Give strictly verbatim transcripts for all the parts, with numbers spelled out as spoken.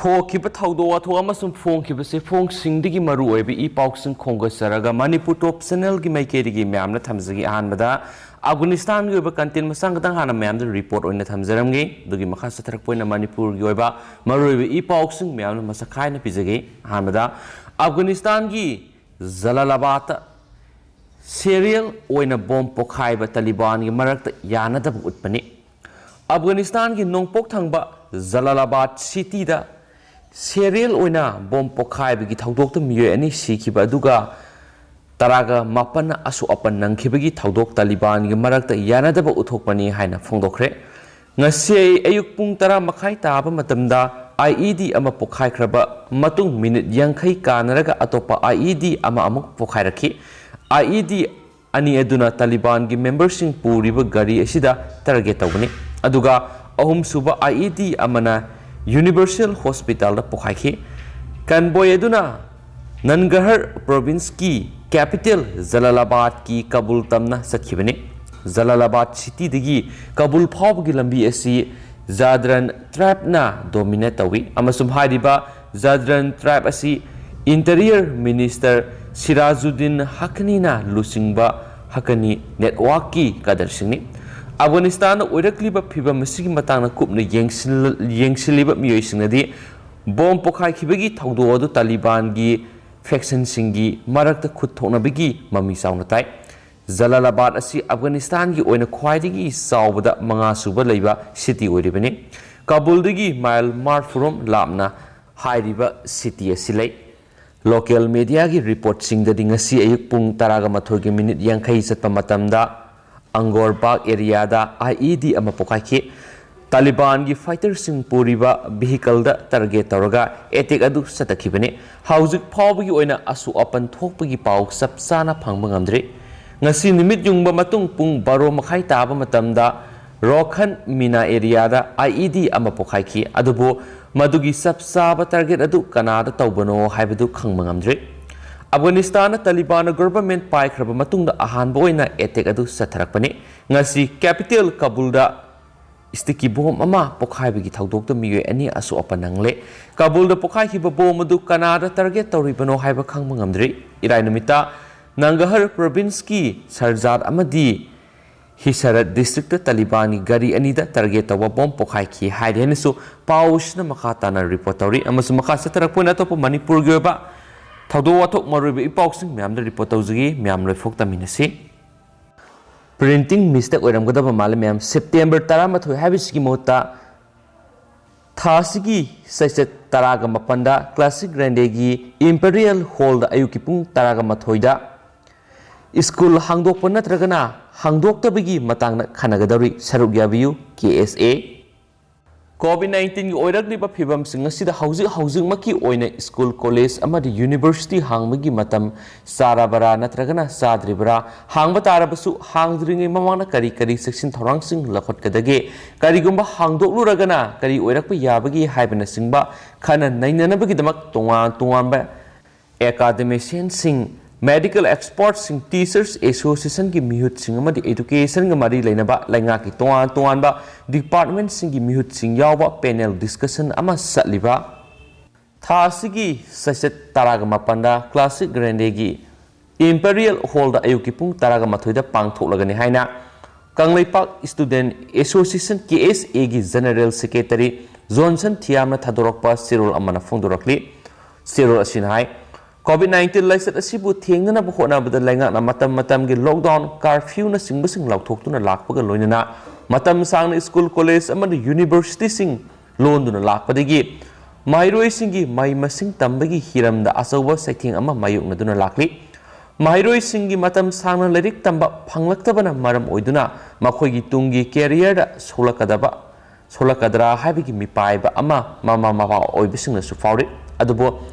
ꯊꯣꯛꯈꯤꯕ ꯊꯧꯗꯣꯛ ꯋꯥꯊꯣꯛ ꯑꯃꯁꯨꯡ ꯐꯣꯡꯈꯤꯕ ꯆꯦꯐꯣꯡꯁꯤꯡꯗꯒꯤ ꯃꯔꯨꯑꯣꯏꯕ ꯏ ꯄꯥꯎꯁꯤꯡ ꯈꯣꯝꯒꯠꯆꯔꯒ ꯃꯅꯤꯄꯨꯔ ꯇꯣꯞ ꯆꯦꯅꯦꯜꯒꯤ ꯃꯥꯏꯀꯩꯗꯒꯤ ꯃꯌꯥꯝꯅ ꯊꯝꯖꯒꯦ꯫ ꯑꯍꯥꯟꯕꯗ ꯑꯐꯒꯥꯅꯤꯁꯇꯥꯟꯒꯤ ꯑꯣꯏꯕ ꯀꯟꯇꯦꯟ ꯃꯆꯥ ꯈꯛꯇꯪ ꯍꯥꯟꯅ ꯃꯌꯥꯝꯗ ꯔꯤꯄꯣꯔꯠ ꯑꯣꯏꯅ ꯊꯝꯖꯔꯝꯒꯦ꯫ ꯑꯗꯨꯒꯤ ꯃꯈꯥ ꯆꯠꯊꯔꯛꯄ ꯑꯣꯏꯅ ꯃꯅꯤꯄꯨꯔꯒꯤ ꯑꯣꯏꯕ ꯃꯔꯨꯑꯣꯏꯕ ꯏ ꯄꯥꯎꯁꯤꯡ ꯃꯌꯥꯝꯅ ꯃꯁꯛ ꯈꯥꯏꯅ ꯄꯤꯖꯒꯦ꯫ ꯑꯍꯥꯟꯕꯗ ꯑꯐꯒꯥꯅꯤꯁꯇꯥꯟꯒꯤ ꯖꯂꯥꯂꯥꯕꯥꯗꯇ ꯁꯦꯔꯤꯌꯦꯜ ꯑꯣꯏꯅ ꯕꯣꯝ ꯄꯣꯈꯥꯏꯕ ꯇꯥꯂꯤꯕꯥꯟꯒꯤ ꯃꯔꯛꯇ ꯌꯥꯅꯗꯕ ꯎꯠꯄꯅꯤ꯫ ꯑꯐꯒꯥꯅꯤꯁꯇꯥꯟꯒꯤ ꯅꯣꯡꯄꯣꯛ ꯊꯪꯕ ꯖꯂꯥꯂꯥꯕꯥꯗ ꯁꯤꯇꯤꯗ ꯁꯦꯔꯤꯌꯦꯜ ꯑꯣꯏꯅ ꯕꯣꯝ ꯄꯣꯈꯥꯏꯕꯒꯤ ꯊꯧꯗꯣꯛꯇ ꯃꯤꯑꯣꯏ ꯑꯅꯤ ꯁꯤꯈꯤꯕ ꯑꯗꯨꯒ ꯇꯔꯥꯒ ꯃꯥꯄꯟꯅ ꯑꯁꯣꯛ ꯑꯄꯟ ꯅꯪꯈꯤꯕꯒꯤ ꯊꯧꯗꯣꯛ ꯇꯥꯂꯤꯕꯥꯟꯒꯤ ꯃꯔꯛꯇ ꯌꯥꯅꯗꯕ ꯎꯠꯊꯣꯛꯄꯅꯤ ꯍꯥꯏꯅ ꯐꯣꯡꯗꯣꯛꯈ꯭ꯔꯦ꯫ ꯉꯁꯤ ꯑꯌꯨꯛ ꯄꯨꯡ ꯇꯔꯥ ꯃꯈꯥꯏ ꯇꯥꯕ ꯃꯇꯝꯗ ꯑꯥꯏ ꯏ ꯗꯤ ꯑꯃ ꯄꯣꯈꯥꯏꯈ꯭ꯔꯕ ꯃꯇꯨꯡ ꯃꯤꯅꯤꯠ ꯌꯥꯡꯈꯩ ꯀꯥꯟꯅꯔꯒ ꯑꯇꯣꯞꯄ ꯑꯥꯏ ꯏ ꯗꯤ ꯑꯃ ꯑꯃꯨꯛ ꯄꯣꯈꯥꯏꯔꯛꯈꯤ꯫ ꯑꯥꯏ ꯏ ꯗꯤ ꯑꯅꯤ ꯑꯗꯨꯅ ꯇꯥꯂꯤꯕꯥꯟꯒꯤ ꯃꯦꯝꯕꯔꯁꯤꯡ ꯄꯨꯔꯤꯕ ꯒꯥꯔꯤ ꯑꯁꯤꯗ ꯇꯥꯔꯒꯦꯠ ꯇꯧꯕꯅꯤ, ꯑꯗꯨꯒ ꯑꯍꯨꯝꯁꯨꯕ ꯑꯥꯏ ꯏ ꯗꯤ ꯑꯃꯅ ꯌꯨꯅꯤꯚꯔꯁꯦꯜ ꯍꯣꯁꯄꯤꯇꯥꯜꯗ ꯄꯣꯈꯥꯏꯈꯤ꯫ ꯀꯟꯕꯣꯏ ꯑꯗꯨꯅ ꯅꯟꯒꯔꯍꯔ ꯄ꯭ꯔꯣꯚꯤꯟꯁꯀꯤ ꯀꯦꯄꯤꯇꯦꯜ ꯖꯂꯥꯂꯥꯕꯥꯗꯀꯤ ꯀꯕꯨꯜ ꯇꯝꯅ ꯆꯠꯈꯤꯕꯅꯤ꯫ ꯖꯂꯥꯂꯥꯕꯥꯗ ꯁꯤꯇꯤꯗꯒꯤ ꯀꯕꯨꯜ ꯐꯥꯎꯕꯒꯤ ꯂꯝꯕꯤ ꯑꯁꯤ ꯖꯥꯗ꯭ꯔꯟ ꯇ꯭ꯔꯥꯏꯕꯅ ꯗꯣꯃꯤꯅꯦꯠ ꯇꯧꯏ, ꯑꯃꯁꯨꯡ ꯍꯥꯏꯔꯤꯕ ꯖꯥꯗ꯭ꯔꯟ ꯇ꯭ꯔꯥꯏꯕ ꯑꯁꯤ ꯏꯟꯇꯤꯔꯤꯌꯔ ꯃꯤꯅꯤꯁꯇꯔ ꯁꯤꯔꯥꯖꯨꯗꯤꯟ ꯍꯛꯀꯅꯤꯅ ꯂꯨꯆꯤꯡꯕ ꯍꯛꯀꯅꯤ ꯅꯦꯠꯋꯥꯔꯛꯀꯤ ꯀꯥꯗꯔꯁꯤꯡꯅꯤ꯫ ꯑꯐꯒꯥꯅꯤꯁꯇꯥꯟꯗ ꯑꯣꯏꯔꯛꯂꯤꯕ ꯐꯤꯚꯝ ꯑꯁꯤꯒꯤ ꯃꯇꯥꯡꯗ ꯀꯨꯞꯅ ꯌꯦꯡꯁꯤꯜ-, ꯌꯦꯡꯁꯤꯜꯂꯤꯕ ꯃꯤꯑꯣꯏꯁꯤꯡꯅꯗꯤ ꯕꯣꯝ ꯄꯣꯈꯥꯏꯈꯤꯕꯒꯤ ꯊꯧꯗꯣꯛ ꯑꯗꯨ ꯇꯥꯂꯤꯕꯥꯟꯒꯤ ꯐꯦꯛꯁꯟꯁꯤꯡꯒꯤ ꯃꯔꯛꯇ ꯈꯨꯠ ꯊꯣꯛꯅꯕꯒꯤ ꯃꯃꯤ ꯆꯥꯎꯅ ꯇꯥꯏ꯫ ꯖꯂꯥꯂꯥꯕꯥꯗ ꯑꯁꯤ ꯑꯐꯒꯥꯅꯤꯁꯇꯥꯟꯒꯤ ꯑꯣꯏꯅ ꯈ꯭ꯋꯥꯏꯗꯒꯤ ꯆꯥꯎꯕꯗ ꯃꯉꯥ ꯁꯨꯕ ꯂꯩꯕ ꯁꯤꯇꯤ ꯑꯣꯏꯔꯤꯕꯅꯤ꯫ ꯀꯥꯕꯨꯜꯗꯒꯤ ꯃꯥꯏꯜ ꯃꯔꯐꯨꯔꯣꯝ ꯂꯥꯞꯅ ꯍꯥꯏꯔꯤꯕ ꯁꯤꯇꯤ ꯑꯁꯤ ꯂꯩ꯫ ꯂꯣꯀꯦꯜ ꯃꯦꯗꯤꯌꯥꯒꯤ ꯔꯤꯄꯣꯔꯠꯁꯤꯡꯗꯗꯤ ꯉꯁꯤ ꯑꯌꯨꯛ ꯄꯨꯡ ꯇꯔꯥꯒ ꯃꯥꯊꯣꯏꯒꯤ ꯃꯤꯅꯤꯠ ꯌꯥꯡꯈꯩ ꯆꯠꯄ ꯃꯇꯝꯗ ꯑꯪꯒꯣꯔꯕꯥꯒ ꯑꯦꯔꯤꯌꯥꯗ ꯑꯥꯏ ꯏ ꯗꯤ ꯑꯃ ꯄꯣꯈꯥꯏꯈꯤ꯫ ꯇꯥꯂꯤꯕꯥꯟꯒꯤ ꯐꯥꯏꯇꯔꯁꯤꯡ ꯄꯨꯔꯤꯕ ꯚꯤꯍꯤꯀꯜꯗ ꯇꯥꯔꯒꯦꯠ ꯇꯧꯔꯒ ꯑꯦꯇꯦꯛ ꯑꯗꯨ ꯆꯠꯊꯈꯤꯕꯅꯤ꯫ ꯍꯧꯖꯤꯛ ꯐꯥꯎꯕꯒꯤ ꯑꯣꯏꯅ ꯑꯁꯣꯛ ꯑꯄꯟ ꯊꯣꯛꯄꯒꯤ ꯄꯥꯎ ꯆꯞ ꯆꯥꯅ ꯐꯪꯕ ꯉꯝꯗ꯭ꯔꯤ꯫ ꯉꯁꯤ ꯅꯨꯃꯤꯠ ꯌꯨꯡꯕ ꯃꯇꯨꯡ ꯄꯨꯡ ꯕꯥꯔꯣ ꯃꯈꯥꯏ ꯇꯥꯕ ꯃꯇꯝꯗ ꯔꯣꯈꯟ ꯃꯤꯅꯥ ꯑꯦꯔꯤꯌꯥꯗ ꯑꯥꯏ ꯏ ꯗꯤ ꯑꯃ ꯄꯣꯈꯥꯏꯈꯤ, ꯑꯗꯨꯕꯨ ꯃꯗꯨꯒꯤ ꯆꯞ ꯆꯥꯕ ꯇꯥꯔꯒꯦꯠ ꯑꯗꯨ ꯀꯅꯥꯗ ꯇꯧꯕꯅꯣ ꯍꯥꯏꯕꯗꯨ ꯈꯪꯕ ꯉꯝꯗ꯭ꯔꯤ꯫ ꯑꯐꯒꯥꯅꯤꯁꯇꯥꯟꯅ ꯇꯥꯂꯤꯕꯥꯟꯅ ꯒꯣꯚꯔꯟꯃꯦꯟꯠ ꯄꯥꯏꯈ꯭ꯔꯕ ꯃꯇꯨꯡꯗ ꯑꯍꯥꯟꯕ ꯑꯣꯏꯅ ꯑꯦꯇꯦꯛ ꯑꯗꯨ ꯆꯠꯊꯔꯛꯄꯅꯤ꯫ ꯉꯁꯤ ꯀꯦꯄꯤꯇꯦꯜ ꯀꯥꯕꯨꯜꯗ ꯏꯁꯇꯤꯛꯀꯤ ꯕꯣꯝ ꯑꯃ ꯄꯣꯈꯥꯏꯕꯒꯤ ꯊꯧꯗꯣꯛꯇ ꯃꯤꯑꯣꯏ ꯑꯅꯤ ꯑꯁꯣꯛ ꯑꯄꯟ ꯅꯪꯂꯦ꯫ ꯀꯥꯕꯨꯜꯗ ꯄꯣꯈꯥꯏꯈꯤꯕ ꯕꯣꯝ ꯑꯗꯨ ꯀꯅꯥꯗ ꯇꯥꯔꯒꯦꯠ ꯇꯧꯔꯤꯕꯅꯣ ꯍꯥꯏꯕ ꯈꯪꯕ ꯉꯝꯗ꯭ꯔꯤ꯫ ꯏꯔꯥꯏ ꯅꯨꯃꯤꯠꯇ ꯅꯪꯒꯍꯔ ꯄ꯭ꯔꯣꯚꯤꯟꯁꯀꯤ ꯁꯔꯖꯥꯠ ꯑꯃꯗꯤ ꯍꯤꯁꯔꯠ ꯗꯤꯁꯇ꯭ꯔꯤꯛꯇ ꯇꯥꯂꯤꯕꯥꯟꯒꯤ ꯒꯥꯔꯤ ꯑꯅꯤꯗ ꯇꯥꯔꯒꯦꯠ ꯇꯧꯕ ꯕꯣꯝ ꯄꯣꯈꯥꯏꯈꯤ ꯍꯥꯏꯔꯤ ꯍꯥꯏꯅꯁꯨ ꯄꯥꯎꯁꯤꯅ ꯃꯈꯥ ꯇꯥꯅ ꯔꯤꯄꯣꯔꯠ ꯇꯧꯔꯤ꯫ ꯑꯃꯁꯨꯡ ꯃꯈꯥ ꯆꯠꯊꯔꯛꯄ ꯑꯣꯏꯅ ꯑꯇꯣꯞꯄ ꯃꯅꯤꯄꯨꯔꯒꯤ ꯑꯣꯏꯕ ꯊꯧꯗꯣꯛ ꯋꯥꯊꯣꯛ ꯃꯔꯨꯑꯣꯏꯕ ꯏꯄꯥꯎꯁꯤꯡ ꯃꯌꯥꯝꯗ ꯔꯤꯄꯣꯔꯠ ꯇꯧꯖꯒꯦ꯫ ꯃꯌꯥꯝ ꯂꯣꯏꯐꯥꯎ ꯇꯝꯃꯤꯟꯅꯁꯤ꯫ ꯄ꯭ꯔꯤꯟꯇꯤꯡ ꯃꯤꯁꯇꯦꯛ ꯑꯣꯏꯔꯝꯒꯗꯕ ꯃꯥꯜꯂꯦ ꯃꯌꯥꯝ꯫ ꯁꯦꯞꯇꯦꯝꯕꯔ ꯇꯔꯥꯃꯥꯊꯣꯏ ꯍꯥꯏꯕꯁꯤꯒꯤ ꯃꯍꯨꯠꯇ ꯊꯥ ꯑꯁꯤꯒꯤ ꯆꯩꯆꯠ ꯇꯔꯥꯒ ꯃꯥꯄꯟꯗ ꯀ꯭ꯂꯥꯁꯤꯛ ꯔꯦꯟꯗꯦꯒꯤ ꯏꯝꯄꯦꯔꯤꯌꯦꯜ ꯍꯣꯜꯗ ꯑꯌꯨꯛꯀꯤ ꯄꯨꯡ ꯇꯔꯥꯒ ꯃꯥꯊꯣꯏꯗ ꯁ꯭ꯀꯨꯜ ꯍꯥꯡꯗꯣꯛꯄ ꯅꯠꯇ꯭ꯔꯒꯅ ꯍꯥꯡꯗꯣꯛꯇꯕꯒꯤ ꯃꯇꯥꯡꯗ ꯈꯟꯅꯒꯗꯧꯔꯤ꯫ ꯁꯔꯨꯛ ꯌꯥꯕꯤꯌꯨ, ꯀꯦ ꯑꯦꯁ ꯑꯦ꯫ ꯀꯣꯚꯤꯗ ꯅꯥꯏꯟꯇꯤꯟꯒꯤ ꯑꯣꯏꯔꯛꯂꯤꯕ ꯐꯤꯕꯝꯁꯤꯡ ꯑꯁꯤꯗ ꯍꯧꯖꯤꯛ ꯍꯧꯖꯤꯛꯃꯛꯀꯤ ꯑꯣꯏꯅ ꯁ꯭ꯀꯨꯜ, ꯀꯣꯂꯦꯖ ꯑꯃꯗꯤ ꯌꯨꯅꯤꯚꯔꯁꯤꯇꯤ ꯍꯥꯡꯕꯒꯤ ꯃꯇꯝ ꯆꯥꯔꯕꯔꯥ ꯅꯠꯇ꯭ꯔꯒꯅ ꯆꯥꯗ꯭ꯔꯤꯕꯔꯥ? ꯍꯥꯡꯕ ꯇꯥꯔꯕꯁꯨ ꯍꯥꯡꯗ꯭ꯔꯤꯉꯩ ꯃꯃꯥꯡꯗ ꯀꯔꯤ ꯀꯔꯤ ꯆꯦꯛꯁꯤꯟ ꯊꯧꯔꯥꯡꯁꯤꯡ ꯂꯧꯈꯠꯀꯗꯒꯦ? ꯀꯔꯤꯒꯨꯝꯕ ꯍꯥꯡꯗꯣꯛꯂꯨꯔꯒꯅ ꯀꯔꯤ ꯑꯣꯏꯔꯛꯄ ꯌꯥꯕꯒꯦ ꯍꯥꯏꯕꯅꯆꯤꯡꯕ ꯈꯟꯅ ꯅꯩꯅꯅꯕꯒꯤꯗꯃꯛ ꯇꯣꯉꯥꯟ ꯇꯣꯉꯥꯟꯕ ꯑꯦꯀꯥꯗꯦꯃꯤꯁꯤꯌꯟꯁꯤꯡ, ꯃꯦꯗꯤꯀꯦꯜ ꯑꯦꯛꯁꯄꯔꯠꯁꯤꯡ, ꯇꯤꯆꯔꯁ ꯑꯦꯁꯣꯁꯤꯌꯦꯁꯟꯒꯤ ꯃꯤꯍꯨꯠꯁꯤꯡ ꯑꯃꯗꯤ ꯑꯦꯗꯨꯀꯦꯁꯟꯒ ꯃꯔꯤ ꯂꯩꯅꯕ ꯂꯩꯉꯥꯛꯀꯤ ꯇꯣꯉꯥꯟ ꯇꯣꯉꯥꯟꯕ ꯗꯤꯄꯥꯔꯠꯃꯦꯟꯠꯁꯤꯡꯒꯤ ꯃꯤꯍꯨꯠꯁꯤꯡ ꯌꯥꯎꯕ ꯄꯦꯅꯦꯜ ꯗꯤꯁꯀꯁꯟ ꯑꯃ ꯆꯠꯂꯤꯕ ꯊꯥ ꯑꯁꯤꯒꯤ ꯆꯩꯆꯠ ꯇꯔꯥꯒ ꯃꯥꯄꯟꯗ ꯀ꯭ꯂꯥꯁꯤꯛ ꯔꯦꯟꯗꯦꯒꯤ ꯏꯝꯄꯦꯔꯤꯌꯦꯜ ꯍꯣꯜꯗ ꯑꯌꯨꯛꯀꯤ ꯄꯨꯡ ꯇꯔꯥꯒ ꯃꯥꯊꯣꯏꯗ ꯄꯥꯡꯊꯣꯛꯂꯒꯅꯤ ꯍꯥꯏꯅ ꯀꯪꯂꯩꯄꯥꯛ ꯁ꯭ꯇꯨꯗꯦꯟꯠ ꯑꯦꯁꯣꯁꯤꯌꯦꯁꯟ, ꯀꯦ ꯑꯦꯁ ꯑꯦꯒꯤ ꯖꯦꯅꯔꯦꯜ ꯁꯦꯀ꯭ꯔꯦꯇꯔꯤ ꯖꯣꯟꯁꯟ ꯊꯤꯌꯥꯝꯅ ꯊꯥꯗꯣꯔꯛꯄ ꯆꯦꯔꯣꯜ ꯑꯃꯅ ꯐꯣꯡꯗꯣꯔꯛꯂꯤ꯫ ꯆꯦꯔꯣꯜ ꯑꯁꯤꯅ ꯍꯥꯏ, ꯀꯣꯚꯤꯗ ꯅꯥꯏꯟꯇꯤꯟ ꯂꯥꯏꯆꯠ ꯑꯁꯤꯕꯨ ꯊꯦꯡꯅꯅꯕ ꯍꯣꯠꯅꯕꯗ ꯂꯩꯉꯥꯛꯅ ꯃꯇꯝ ꯃꯇꯝꯒꯤ ꯂꯣꯛꯗꯥꯎꯟ, ꯀꯥꯔꯐ꯭ꯌꯨꯅꯆꯤꯡꯕꯁꯤꯡ ꯂꯥꯎꯊꯣꯛꯇꯨꯅ ꯂꯥꯛꯄꯒ ꯂꯣꯏꯅꯅ ꯃꯇꯝ ꯁꯥꯡꯅ ꯁ꯭ꯀꯨꯜ, ꯀꯣꯂꯦꯖ ꯑꯃꯗꯤ ꯌꯨꯅꯤꯚꯔꯁꯤꯇꯤꯁꯤꯡ ꯂꯣꯟꯗꯨꯅ ꯂꯥꯛꯄꯗꯒꯤ ꯃꯍꯩꯔꯣꯏꯁꯤꯡꯒꯤ ꯃꯍꯩ ꯃꯁꯤꯡ ꯇꯝꯕꯒꯤ ꯍꯤꯔꯝꯗ ꯑꯆꯧꯕ ꯆꯩꯊꯦꯡ ꯑꯃ ꯃꯥꯌꯣꯛꯅꯗꯨꯅ ꯂꯥꯛꯂꯤ꯫ ꯃꯍꯩꯔꯣꯏꯁꯤꯡꯒꯤ ꯃꯇꯝ ꯁꯥꯡꯅ ꯂꯥꯏꯔꯤꯛ ꯇꯝꯕ ꯐꯪꯂꯛꯇꯕꯅ ꯃꯔꯝ ꯑꯣꯏꯗꯨꯅ ꯃꯈꯣꯏꯒꯤ ꯇꯨꯡꯒꯤ ꯀꯦꯔꯤꯌꯔꯗ ꯁꯣꯛꯂꯛꯀꯗꯕ, ꯁꯣꯛꯂꯛꯀꯗ꯭ꯔꯥ ꯍꯥꯏꯕꯒꯤ ꯃꯤꯄꯥꯏꯕ ꯑꯃ ꯃꯃꯥ ꯃꯄꯥ ꯑꯣꯏꯕꯁꯤꯡꯅꯁꯨ ꯐꯥꯎꯔꯤ꯫ ꯑꯗꯨꯕꯨ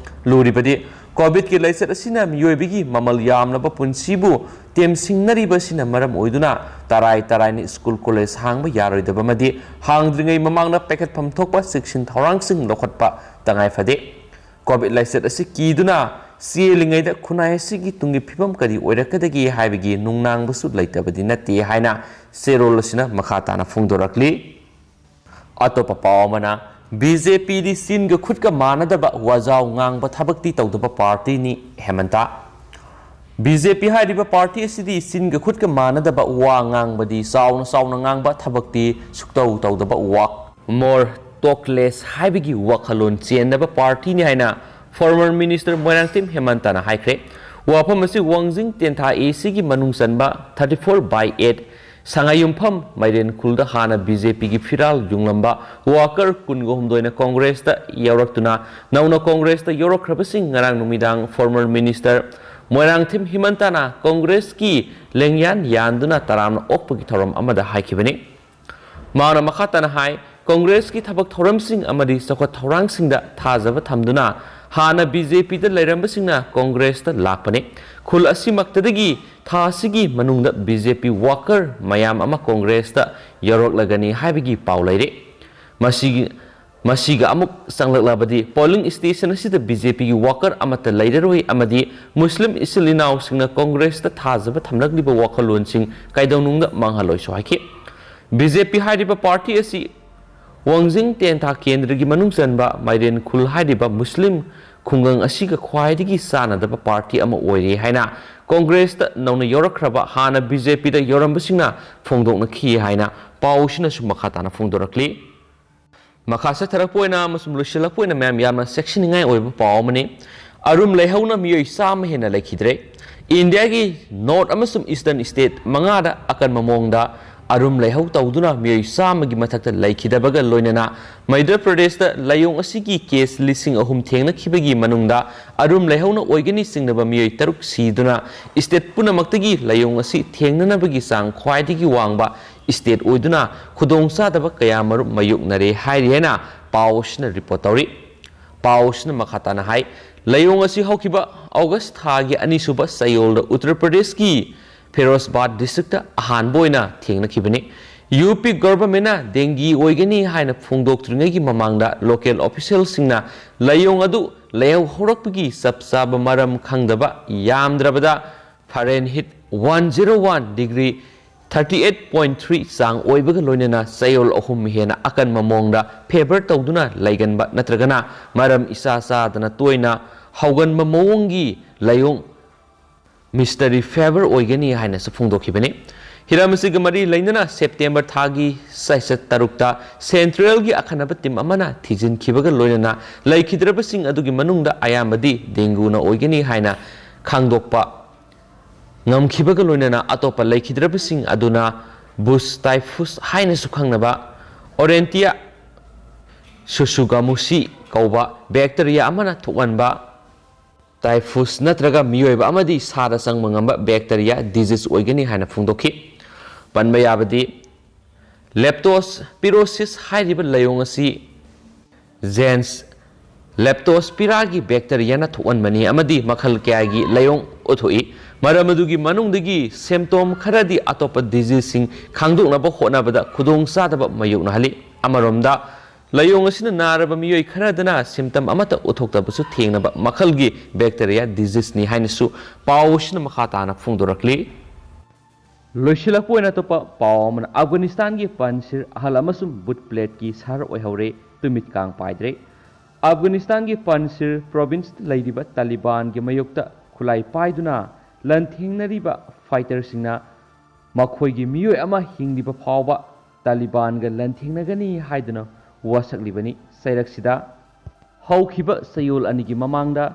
ꯂꯨꯔꯤꯕꯗꯤ ꯀꯣꯚꯤꯗꯀꯤ ꯂꯥꯏꯆꯠ ꯑꯁꯤꯅ ꯃꯤꯑꯣꯏꯕꯒꯤ ꯃꯃꯜ ꯌꯥꯝꯂꯕ ꯄꯨꯟꯁꯤꯕꯨ ꯇꯦꯝꯁꯤꯡꯅꯔꯤꯕ ꯑꯁꯤꯅ ꯃꯔꯝ ꯑꯣꯏꯗꯨꯅ ꯇꯔꯥꯏ ꯇꯔꯥꯏꯅ ꯁ꯭ꯀꯨꯜ, ꯀꯣꯂꯦꯖ ꯍꯥꯡꯕ ꯌꯥꯔꯣꯏꯗꯕ ꯑꯃꯗꯤ ꯍꯥꯡꯗ꯭ꯔꯤꯉꯩ ꯃꯃꯥꯡꯗ ꯄꯥꯏꯈꯠꯐꯝ ꯊꯣꯛꯄ ꯆꯦꯛꯁꯤꯟ ꯊꯧꯔꯥꯡꯁꯤꯡ ꯂꯧꯈꯠꯄ ꯇꯉꯥꯏ ꯐꯗꯦ꯫ ꯀꯣꯚꯤꯗ ꯂꯥꯏꯆꯠ ꯑꯁꯤ ꯀꯤꯗꯨꯅ ꯆꯦꯜꯂꯤꯉꯩꯗ ꯈꯨꯟꯅꯥꯏ ꯑꯁꯤꯒꯤ ꯇꯨꯡꯒꯤ ꯐꯤꯕꯝ ꯀꯔꯤ ꯑꯣꯏꯔꯛꯀꯗꯒꯦ ꯍꯥꯏꯕꯒꯤ ꯅꯨꯡꯅꯥꯡꯕꯁꯨ ꯂꯩꯇꯕꯗꯤ ꯅꯠꯇꯦ ꯍꯥꯏꯅ ꯆꯦꯔꯣꯜ ꯑꯁꯤꯅ ꯃꯈꯥ ꯇꯥꯅ ꯐꯣꯡꯗꯣꯔꯛꯂꯤ꯫ ꯑꯇꯣꯞꯄ ꯄꯥꯎ ꯑꯃꯅ, ꯕꯤ ꯖꯦ ꯄꯤꯗꯤ ꯆꯤꯟꯒ ꯈꯨꯠꯀ ꯃꯥꯟꯅꯗꯕ ꯋꯥꯖꯥꯎ ꯉꯥꯡꯕ ꯊꯕꯛꯇꯤ ꯇꯧꯗꯕ ꯄꯥꯔꯇꯤꯅꯤ, ꯍꯦꯃꯟꯇ꯫ ꯕꯤ ꯖꯦ ꯄꯤ ꯍꯥꯏꯔꯤꯕ ꯄꯥꯔꯇꯤ ꯑꯁꯤꯗꯤ ꯆꯤꯟꯒ ꯈꯨꯠꯀ ꯃꯥꯟꯅꯗꯕ ꯋꯥ ꯉꯥꯡꯕꯗꯤ, ꯆꯥꯎꯅ ꯆꯥꯎꯅ ꯉꯥꯡꯕ ꯊꯕꯛꯇꯤ ꯁꯨꯛꯇꯧ ꯇꯧꯗꯕ, ꯋꯥ, more talk less ꯍꯥꯏꯕꯒꯤ ꯋꯥꯈꯜꯂꯣꯟ ꯆꯦꯟꯅꯕ ꯄꯥꯔꯇꯤꯅꯤ ꯍꯥꯏꯅ former minister ꯃꯣꯏꯔꯥꯡꯊꯦꯝ ꯍꯦꯃꯟꯇꯅ ꯍꯥꯏꯈ꯭ꯔꯦ꯫ ꯋꯥꯐꯝ ꯑꯁꯤ ꯋꯥꯡꯖꯤꯡ ꯇꯦꯟꯊꯥ ꯑꯦ ꯁꯤꯒꯤ ꯃꯅꯨꯡ ꯆꯟꯕ thirty four by eight ꯁꯉꯥꯏꯌꯨꯝꯐꯝ ꯃꯥꯏꯔꯦꯟꯈꯨꯜꯗ ꯍꯥꯟꯅ ꯕꯤ ꯖꯦ ꯄꯤꯒꯤ ꯐꯤꯔꯥꯜ ꯌꯨꯡꯂꯝꯕ ꯋꯥꯀꯔ ꯀꯨꯟꯒ ꯍꯨꯝꯗꯣꯏꯅ ꯀꯣꯡꯒ꯭ꯔꯦꯁꯇ ꯌꯥꯎꯔꯛꯇꯨꯅ ꯅꯧꯅ ꯀꯣꯡꯒ꯭ꯔꯦꯁꯇ ꯌꯧꯔꯛꯈ꯭ꯔꯕꯁꯤꯡ ꯉꯔꯥꯡ ꯅꯨꯃꯤꯗꯥꯡ former minister ꯃꯣꯏꯔꯥꯡꯊꯦꯝ ꯍꯤꯃꯟꯇꯅ ꯀꯣꯡꯒ꯭ꯔꯦꯁꯀꯤ ꯂꯦꯡꯌꯥꯟ ꯌꯥꯟꯗꯨꯅ ꯇꯔꯥꯝꯅ ꯑꯣꯛꯄꯒꯤ ꯊꯧꯔꯝ ꯑꯃꯗ ꯍꯥꯏꯈꯤꯕꯅꯤ꯫ ꯃꯍꯥꯛꯅ ꯃꯈꯥ ꯇꯥꯅ ꯍꯥꯏ, ꯀꯣꯡꯒ꯭ꯔꯦꯁꯀꯤ ꯊꯕꯛ ꯊꯧꯔꯝꯁꯤꯡ ꯑꯃꯗꯤ ꯆꯥꯎꯈꯠ ꯊꯧꯔꯥꯡꯁꯤꯡꯗ ꯊꯥꯖꯕ ꯊꯝꯗꯨꯅ ꯍꯥꯟꯅ ꯕꯤ ꯖꯦ ꯄꯤꯗ ꯂꯩꯔꯝꯕꯁꯤꯡꯅ ꯀꯣꯡꯒ꯭ꯔꯦꯁꯇ ꯂꯥꯛꯄꯅꯤ꯫ ꯈꯨꯜ ꯑꯁꯤꯃꯛꯇꯗꯒꯤ ꯊꯥ ꯑꯁꯤꯒꯤ ꯃꯅꯨꯡꯗ ꯕꯤ ꯖꯦ ꯄꯤ worker ꯃꯌꯥꯝ ꯑꯃ ꯀꯣꯡꯒ꯭ꯔꯦꯁꯇ ꯌꯧꯔꯛꯂꯒꯅꯤ ꯍꯥꯏꯕꯒꯤ ꯄꯥꯎ ꯂꯩꯔꯦ꯫ ꯃꯁꯤꯒꯤ, ꯃꯁꯤꯒ ꯑꯃꯨꯛ ꯆꯪꯂꯛꯂꯕꯗꯤ polling station ꯑꯁꯤꯗ ꯕꯤ ꯖꯦ ꯄꯤꯒꯤ worker ꯑꯃꯠꯇ ꯂꯩꯔꯔꯣꯏ ꯑꯃꯗꯤ ꯃꯨꯁꯂꯤꯝ ꯏꯆꯤꯜ ꯏꯅꯥꯎꯁꯤꯡꯅ ꯀꯣꯡꯒ꯭ꯔꯦꯁꯇ ꯊꯥꯖꯕ ꯊꯝꯂꯛꯂꯤꯕ ꯋꯥꯈꯜꯂꯣꯟꯁꯤꯡ ꯀꯩꯗꯧꯅꯨꯡꯗ ꯃꯥꯡꯍꯜꯂꯣꯏꯁꯨ ꯍꯥꯏꯈꯤ꯫ ꯕꯤ ꯖꯦ ꯄꯤ ꯍꯥꯏꯔꯤꯕ ꯄꯥꯔꯇꯤ ꯑꯁꯤ ꯋꯥꯡꯖꯤꯡ ꯇꯦꯟꯊꯥ ꯀꯦꯟꯗ꯭ꯔꯒꯤ ꯃꯅꯨꯡ ꯆꯟꯕ ꯃꯥꯏꯔꯦꯟ ꯈꯨꯜ ꯍꯥꯏꯔꯤꯕ ꯃꯨꯁꯂꯤꯝ ꯈꯨꯡꯒꯪ ꯑꯁꯤꯒ ꯈ꯭ꯋꯥꯏꯗꯒꯤ ꯆꯥꯟꯅꯗꯕ ꯄꯥꯔꯇꯤ ꯑꯃ ꯑꯣꯏꯔꯦ ꯍꯥꯏꯅ ꯀꯣꯡꯒ꯭ꯔꯦꯁꯇ ꯅꯧꯅ ꯌꯧꯔꯛꯈ꯭ꯔꯕ ꯍꯥꯟꯅ ꯕꯤ ꯖꯦ ꯄꯤꯗ ꯌꯧꯔꯝꯕꯁꯤꯡꯅ ꯐꯣꯡꯗꯣꯛꯅꯈꯤ ꯍꯥꯏꯅ ꯄꯥꯎꯁꯤꯅꯁꯨ ꯃꯈꯥ ꯇꯥꯅ ꯐꯣꯡꯗꯣꯔꯛꯂꯤ꯫ ꯃꯈꯥ ꯆꯠꯊꯔꯛꯄ ꯑꯣꯏꯅ ꯑꯃꯁꯨꯡ ꯂꯣꯏꯁꯤꯜꯂꯛꯄ ꯑꯣꯏꯅ ꯃꯌꯥꯝ ꯌꯥꯝꯅ ꯆꯦꯛꯁꯤꯟꯅꯤꯡꯉꯥꯏ ꯑꯣꯏꯕ ꯄꯥꯎ ꯑꯃꯅꯤ꯫ ꯑꯔꯨꯝ ꯂꯩꯍꯧꯅ ꯃꯤꯑꯣꯏ ꯆꯥꯝꯃ ꯍꯦꯟꯅ ꯂꯩꯈꯤꯗ꯭ꯔꯦ꯫ ꯏꯟꯗꯤꯌꯥꯒꯤ North ꯑꯃꯁꯨꯡ Eastern state ꯃꯉꯥꯗ ꯑꯀꯟꯕ ꯃꯑꯣꯡꯗ ꯑꯔꯨꯝ ꯂꯩꯍꯧ ꯇꯧꯗꯨꯅ ꯃꯤꯑꯣꯏ ꯆꯥꯝꯃꯒꯤ ꯃꯊꯛꯇ ꯂꯩꯈꯤꯗꯕꯒ ꯂꯣꯏꯅꯅ ꯃꯙ꯭ꯌ ꯄ꯭ꯔꯗꯦꯁꯇ ꯂꯥꯏꯑꯣꯡ ꯑꯁꯤꯒꯤ case ꯂꯤꯁꯤꯡ ꯑꯍꯨꯝ ꯊꯦꯡꯅꯈꯤꯕꯒꯤ ꯃꯅꯨꯡꯗ ꯑꯔꯨꯝ ꯂꯩꯍꯧꯅ ꯑꯣꯏꯒꯅꯤ ꯆꯤꯡꯅꯕ ꯃꯤꯑꯣꯏ ꯇꯔꯨꯛ ꯁꯤꯗꯨꯅ state ꯄꯨꯝꯅꯃꯛꯇꯒꯤ ꯂꯥꯏꯑꯣꯡ ꯑꯁꯤ ꯊꯦꯡꯅꯅꯕꯒꯤ ꯆꯥꯡ ꯈ꯭ꯋꯥꯏꯗꯒꯤ ꯋꯥꯡꯕ state ꯑꯣꯏꯗꯨꯅ ꯈꯨꯗꯣꯡꯆꯥꯗꯕ ꯀꯌꯥꯃꯔꯨꯝ ꯃꯥꯌꯣꯛꯅꯔꯦ ꯍꯥꯏꯔꯤ ꯍꯥꯏꯅ ꯄꯥꯎ ꯑꯁꯤꯅ report ꯇꯧꯔꯤ꯫ ꯄꯥꯎ ꯑꯁꯤꯅ ꯃꯈꯥ ꯇꯥꯅ ꯍꯥꯏ, ꯂꯥꯏꯑꯣꯡ ꯑꯁꯤ ꯍꯧꯈꯤꯕ August ꯊꯥꯒꯤ ꯑꯅꯤꯁꯨꯕ ꯆꯌꯣꯜꯗ ꯎꯠꯇꯔ ꯄ꯭ꯔꯗꯦꯁꯀꯤ ꯐꯤꯔꯣꯖꯕꯥꯗ districtꯇ ꯑꯍꯥꯟꯕ ꯑꯣꯏꯅ ꯊꯦꯡꯅꯈꯤꯕꯅꯤ꯫ ꯌꯨ ꯄꯤ governmentꯅ dengue ꯑꯣꯏꯒꯅꯤ ꯍꯥꯏꯅ ꯐꯣꯡꯗꯣꯛꯇ꯭ꯔꯤꯉꯩꯒꯤ ꯃꯃꯥꯡꯗ local officialꯁꯤꯡꯅ ꯂꯥꯏꯑꯣꯡ ꯑꯗꯨ ꯂꯩꯍꯧ ꯍꯧꯔꯛꯄꯒꯤ ꯆꯞ ꯆꯥꯕ ꯃꯔꯝ ꯈꯪꯗꯕ ꯌꯥꯝꯗ꯭ꯔꯕꯗ Fahrenheit one zero one degree thirty eight point three ꯆꯥꯡ ꯑꯣꯏꯕꯒ ꯂꯣꯏꯅꯅ ꯆꯌꯣꯜ ꯑꯍꯨꯝ ꯍꯦꯟꯅ ꯑꯀꯟꯕ ꯃꯑꯣꯡꯗ ꯐꯦꯚꯔ ꯇꯧꯗꯨꯅ ꯂꯩꯒꯟꯕ ꯅꯠꯇ꯭ꯔꯒꯅ ꯃꯔꯝ ꯏꯆꯥ ꯆꯥꯗꯅ ꯇꯣꯏꯅ ꯍꯧꯒꯟꯕ ꯃꯑꯣꯡꯒꯤ ꯂꯥꯏꯑꯣꯡ ꯃꯤꯁꯇꯔꯤ ꯐꯦꯚꯔ ꯑꯣꯏꯒꯅꯤ ꯍꯥꯏꯅꯁꯨ ꯐꯣꯡꯗꯣꯛꯈꯤꯕꯅꯤ꯫ ꯍꯤꯔꯝ ꯑꯁꯤꯒ ꯃꯔꯤ ꯂꯩꯅꯅ ꯁꯦꯞꯇꯦꯝꯕꯔ ꯊꯥꯒꯤ ꯆꯩꯆꯠ ꯇꯔꯨꯛꯇ ꯁꯦꯟꯇ꯭ꯔꯦꯜꯒꯤ ꯑꯈꯟꯅꯕ ꯇꯤꯝ ꯑꯃꯅ ꯊꯤꯖꯤꯟꯈꯤꯕꯒ ꯂꯣꯏꯅꯅ ꯂꯩꯈꯤꯗ꯭ꯔꯕꯁꯤꯡ ꯑꯗꯨꯒꯤ ꯃꯅꯨꯡꯗ ꯑꯌꯥꯝꯕꯗꯤ ꯗꯦꯡꯒꯨꯅ ꯑꯣꯏꯒꯅꯤ ꯍꯥꯏꯅ ꯈꯪꯗꯣꯛꯄ ꯉꯝꯈꯤꯕꯒ ꯂꯣꯏꯅꯅ ꯑꯇꯣꯞꯄ ꯂꯩꯈꯤꯗ꯭ꯔꯕꯁꯤꯡ ꯑꯗꯨꯅ ꯕꯨꯁ ꯇꯥꯏꯐꯨꯁ ꯍꯥꯏꯅꯁꯨ ꯈꯪꯅꯕ ꯑꯣꯔꯦꯟꯇꯤꯌꯥ ꯁꯨꯁꯨꯒꯥꯃꯨꯁꯤ ꯀꯧꯕ ꯕꯦꯛꯇꯔꯤꯌꯥ ꯑꯃꯅ ꯊꯣꯛꯍꯟꯕ ꯇꯥꯏꯐꯨꯁ ꯅꯠꯇ꯭ꯔꯒ ꯃꯤꯑꯣꯏꯕ ꯑꯃꯗꯤ ꯁꯥꯗ ꯆꯪꯕ ꯉꯝꯕ ꯕꯦꯛꯇꯔꯤꯌꯥ ꯗꯤꯖꯤꯁ ꯑꯣꯏꯒꯅꯤ ꯍꯥꯏꯅ ꯐꯣꯡꯗꯣꯛꯈꯤ꯫ ꯄꯟꯕ ꯌꯥꯕꯗꯤ ꯂꯦꯞꯇꯣꯁꯄꯤꯔꯣꯁꯤꯁ ꯍꯥꯏꯔꯤꯕ ꯂꯥꯏꯑꯣꯡ ꯑꯁꯤ ꯖꯦꯟꯁ ꯂꯦꯞꯇꯣꯁꯄꯤꯔꯥꯒꯤ ꯕꯦꯛꯇꯔꯤꯌꯥꯅ ꯊꯣꯛꯍꯟꯕꯅꯤ ꯑꯃꯗꯤ ꯃꯈꯜ ꯀꯌꯥꯒꯤ ꯂꯥꯏꯑꯣꯡ ꯎꯠꯊꯣꯛꯏ꯫ ꯃꯔꯝ ꯑꯗꯨꯒꯤ ꯃꯅꯨꯡꯗꯒꯤ ꯁꯦꯝꯇꯣꯝ ꯈꯔꯗꯤ ꯑꯇꯣꯞꯄ ꯗꯤꯖꯤꯖꯁꯤꯡ ꯈꯪꯗꯣꯛꯅꯕ ꯍꯣꯠꯅꯕꯗ ꯈꯨꯗꯣꯡꯆꯥꯗꯕ ꯃꯥꯌꯣꯛꯅꯍꯜꯂꯤ꯫ ꯑꯃꯔꯣꯝꯗ ꯂꯥꯏꯑꯣꯡ ꯑꯁꯤꯅ ꯅꯥꯔꯕ ꯃꯤꯑꯣꯏ ꯈꯔꯗꯅ ꯁꯤꯝꯇꯝ ꯑꯃꯠꯇ ꯎꯠꯊꯣꯛꯇꯕꯁꯨ ꯊꯦꯡꯅꯕ ꯃꯈꯜꯒꯤ ꯕꯦꯛꯇꯔꯤꯌꯥ ꯗꯤꯖꯤꯖꯅꯤ ꯍꯥꯏꯅꯁꯨ ꯄꯥꯎ ꯑꯁꯤꯅ ꯃꯈꯥ ꯇꯥꯅ ꯐꯣꯡꯗꯣꯔꯛꯂꯤ꯫ ꯂꯣꯏꯁꯤꯜꯂꯛꯄ ꯑꯣꯏꯅ ꯑꯇꯣꯞꯄ ꯄꯥꯎ ꯑꯃꯅ ꯑꯐꯒꯥꯅꯤꯁꯇꯥꯟꯒꯤ ꯄꯟꯁꯤꯔ ꯑꯍꯜ ꯑꯃꯁꯨꯡ ꯕꯨꯠ ꯄ꯭ꯂꯦꯠꯀꯤ ꯁꯍꯔ ꯑꯣꯏꯍꯧꯔꯦ, ꯇꯨꯃꯤꯠ ꯀꯥꯡ ꯄꯥꯏꯗ꯭ꯔꯦ꯫ ꯑꯐꯒꯥꯅꯤꯁꯇꯥꯟꯒꯤ ꯄꯟꯁꯤꯔ ꯄ꯭ꯔꯣꯚꯤꯟꯁꯇ ꯂꯩꯔꯤꯕ ꯇꯥꯂꯤꯕꯥꯟꯒꯤ ꯃꯥꯌꯣꯛꯇ ꯈꯨꯠꯂꯥꯏ ꯄꯥꯏꯗꯨꯅ ꯂꯥꯟꯊꯦꯡꯅꯔꯤꯕ ꯐꯥꯏꯇꯔꯁꯤꯡꯅ ꯃꯈꯣꯏꯒꯤ ꯃꯤꯑꯣꯏ ꯑꯃ ꯍꯤꯡꯂꯤꯕ ꯐꯥꯎꯕ ꯇꯥꯂꯤꯕꯥꯟꯒ ꯂꯥꯟꯊꯦꯡꯅꯒꯅꯤ ꯍꯥꯏꯗꯨꯅ ꯋꯥꯁꯛꯂꯤꯕꯅꯤ꯫ ꯆꯩꯔꯛꯁꯤꯗ ꯍꯧꯈꯤꯕ ꯆꯌꯣꯜ ꯑꯅꯤꯒꯤ ꯃꯃꯥꯡꯗ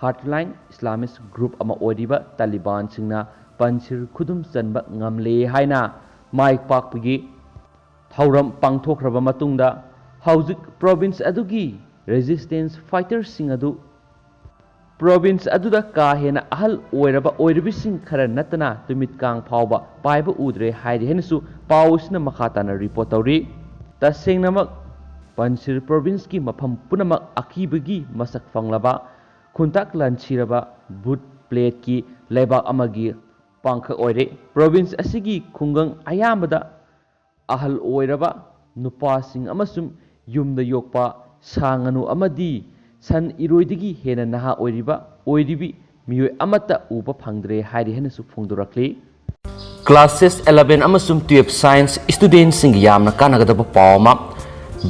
ꯍꯥꯔꯠꯂꯥꯏꯟ ꯏꯁꯂꯥꯃꯤꯁ ꯒ꯭ꯔꯨꯞ ꯑꯃ ꯑꯣꯏꯔꯤꯕ ꯇꯥꯂꯤꯕꯥꯟꯁꯤꯡꯅ ꯄꯟꯁꯤꯔ ꯈꯨꯗꯨꯝ ꯆꯟꯕ ꯉꯝꯂꯦ ꯍꯥꯏꯅ ꯃꯥꯏ ꯄꯥꯛꯄꯒꯤ ꯊꯧꯔꯝ ꯄꯥꯡꯊꯣꯛꯈ꯭ꯔꯕ ꯃꯇꯨꯡꯗ, ꯍꯧꯖꯤꯛ ꯄ꯭ꯔꯣꯚꯤꯟꯁ ꯑꯗꯨꯒꯤ ꯔꯦꯖꯤꯁꯇꯦꯟꯁ ꯐꯥꯏꯇꯔꯁꯤꯡ ꯑꯗꯨ ꯄ꯭ꯔꯣꯚꯤꯟꯁ ꯑꯗꯨꯗ ꯀꯥ ꯍꯦꯟꯅ ꯑꯍꯜ ꯑꯣꯏꯔꯕ ꯑꯣꯏꯔꯤꯕꯁꯤꯡ ꯈꯔ ꯅꯠꯇꯅ ꯇꯨꯃꯤꯠ ꯀꯥꯡ ꯐꯥꯎꯕ ꯄꯥꯏꯕ ꯎꯗ꯭ꯔꯦ ꯍꯥꯏꯔꯤ ꯍꯥꯏꯅꯁꯨ ꯄꯥꯎ ꯑꯁꯤꯅ ꯃꯈꯥ ꯇꯥꯅ ꯔꯤꯄꯣꯔꯠ ꯇꯧꯔꯤ꯫ ꯇꯁꯦꯡꯅꯃꯛ ꯄꯟꯁꯤꯔ ꯄ꯭ꯔꯣꯚꯤꯟꯁꯀꯤ ꯃꯐꯝ ꯄꯨꯝꯅꯃꯛ ꯑꯀꯤꯕꯒꯤ ꯃꯁꯛ ꯐꯪꯂꯕ, ꯈꯨꯟꯇꯥꯛ ꯂꯥꯟꯁꯤꯔꯕ ꯕꯨꯠ ꯄ꯭ꯂꯦꯠꯀꯤ ꯂꯩꯕꯥꯛ ꯑꯃꯒꯤ ꯄꯥꯡꯈꯛ ꯑꯣꯏꯔꯦ꯫ ꯄ꯭ꯔꯣꯚꯤꯟꯁ ꯑꯁꯤꯒꯤ ꯈꯨꯡꯒꯪ ꯑꯌꯥꯝꯕꯗ ꯑꯍꯜ ꯑꯣꯏꯔꯕ ꯅꯨꯄꯥꯁꯤꯡ ꯑꯃꯁꯨꯡ ꯌꯨꯝꯗ ꯌꯣꯛꯄ ꯁꯥ ꯉꯥꯅꯨ ꯑꯃꯗꯤ ꯁꯟ ꯏꯔꯣꯏꯗꯒꯤ ꯍꯦꯟꯅ ꯅꯍꯥ ꯑꯣꯏꯔꯤꯕ, ꯑꯣꯏꯔꯤꯕꯤ ꯃꯤꯑꯣꯏ ꯑꯃꯠꯇ ꯎꯕ ꯐꯪꯗ꯭ꯔꯦ ꯍꯥꯏꯔꯤ ꯍꯥꯏꯅꯁꯨ ꯐꯣꯡꯗꯣꯔꯛꯂꯤ꯫ Classes eleven ꯑꯃꯁꯨꯡ twelve Science studentꯁꯤꯡꯒꯤ ꯌꯥꯝꯅ ꯀꯥꯟꯅꯒꯗꯕ ꯄꯥꯎ ꯑꯃ꯫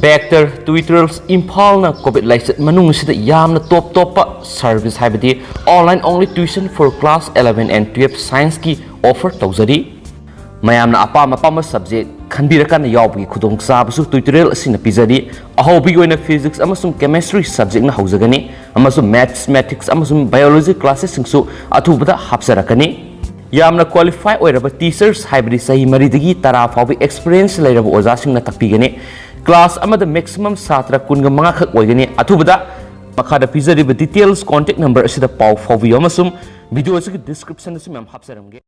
Vector Tutorials ꯏꯝꯐꯥꯜꯅ COVID ꯂꯥꯏꯆꯠ ꯃꯅꯨꯡ ꯑꯁꯤꯗ ꯌꯥꯝꯅ ꯇꯣꯞ ꯇꯣꯞꯄ service, ꯍꯥꯏꯕꯗꯤ online only tuition for class eleven and twelve Scienceꯀꯤ offer ꯇꯧꯖꯔꯤ꯫ ꯃꯌꯥꯝꯅ ꯑꯄꯥꯝ ꯑꯄꯥꯝꯕ subject ꯈꯟꯕꯤꯔꯀꯥꯟꯗ ꯌꯥꯎꯕꯒꯤ ꯈꯨꯗꯣꯡꯆꯥꯕꯁꯨ tutorial ꯑꯁꯤꯅ ꯄꯤꯖꯔꯤ꯫ ꯑꯍꯧꯕꯒꯤ ꯑꯣꯏꯅ Physics ꯑꯃꯁꯨꯡ Chemistry subjectꯅ ꯍꯧꯖꯒꯅꯤ, ꯑꯃꯁꯨꯡ Mathematics ꯑꯃꯁꯨꯡ Biology classesꯁꯤꯡꯁꯨ ꯑꯊꯨꯕꯗ ꯍꯥꯞꯆꯔꯛꯀꯅꯤ꯫ ꯌꯥꯝꯅ qualify ꯑꯣꯏꯔꯕ teachers, ꯍꯥꯏꯕꯗꯤ ꯆꯍꯤ ꯃꯔꯤꯗꯒꯤ ꯇꯔꯥ ꯐꯥꯎꯕ experience ꯂꯩꯔꯕ ꯑꯣꯖꯥꯁꯤꯡꯅ ꯇꯥꯛꯄꯤꯒꯅꯤ꯫ Class ꯑꯃꯗ maximum ꯁꯥꯇ꯭ꯔ ꯀꯨꯟꯒ ꯃꯉꯥ ꯈꯛ ꯑꯣꯏꯒꯅꯤ꯫ ꯑꯊꯨꯕꯗ ꯃꯈꯥꯗ ꯄꯤꯖꯔꯤꯕ details contact number ꯑꯁꯤꯗ ꯄꯥꯎ ꯐꯥꯎꯕꯤꯌꯨ, ꯑꯃꯁꯨꯡ video ꯑꯁꯤꯒꯤ description ꯑꯁꯤ ꯃꯌꯥꯝ ꯍꯥꯞꯆꯔꯝꯒꯦ꯫